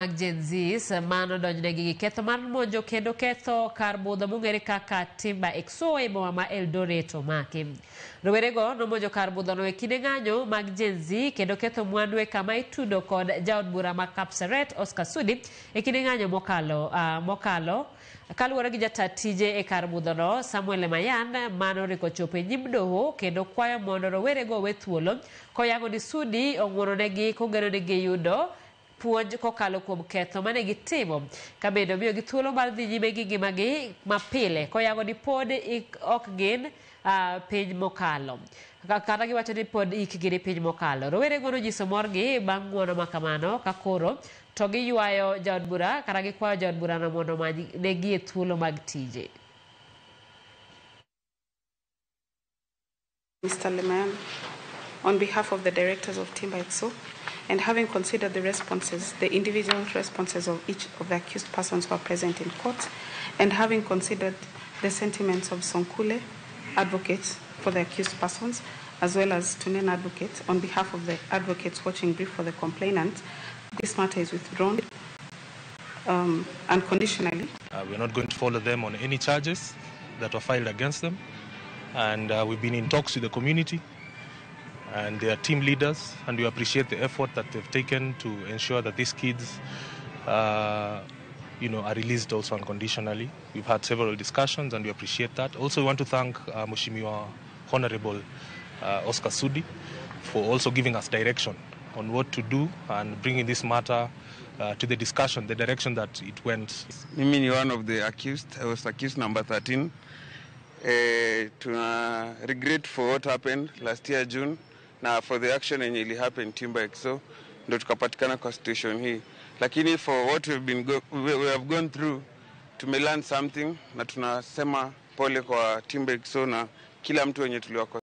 Mag Gen Zs mano donjnegi gi ketho mar monjo kendo ketho kar budho mong'ere kaka Timba XO e boma ma Eldoret omaki. Rowerego nomonjo kar budhono e kinde ng'anyo mag Gen Z kendo ketho mwandu e kama itudo kod jaod bura ma Kapseret Oscar Sudi e kinde ng'anyo mokalo kaluwore gi jata tije e kar budhono Samuel Lemayan mano oriko chopo e nyim doho kendo kwayo mondo rowerego owe thuolo koyango ni Sudi ong'wononegi kogeno ni giyudo puonj kokalo kuom ketho mane gitimo ka bende omiyogi thuolo mar dhi nyime gi ngimagi mapile koyango ni pod ok gin piny mokalo kata giwacho ni pod ikgi ni piny mokalo. Rowerego nonyiso morgi bang' ng'uono ma kamano ka koro to giywayo jaod bura kata gikwayo jaod burano mondo omany negie thuolo mag tije. Mr. Lemayan, on behalf of the directors of Timba XO, and having considered the responses, the individual responses of each of the accused persons who are present in court, and having considered the sentiments of Sonkule, advocate for the accused persons, as well as Tunen advocate, on behalf of the advocates watching brief for the complainant, this matter is withdrawn unconditionally. We're not going to follow them on any charges that were filed against them. And we've been in talks with the community and their team leaders, and we appreciate the effort that they've taken to ensure that these kids are released also unconditionally. We've had several discussions and we appreciate that. Also, we want to thank Mheshimiwa Honorable Oscar Sudi for also giving us direction on what to do and bringing this matter to the discussion, the direction that it went. Mimi ni one of the accused. I was accused number 13. Tuna regret for what happened last year June na for the action yenye ili happen Timba XO, ndo tukapatikana kwa situation hii, lakini for what we have gone through, tume learn something na tunasema pole kwa Timba XO na kila mtu wenye tuliwako.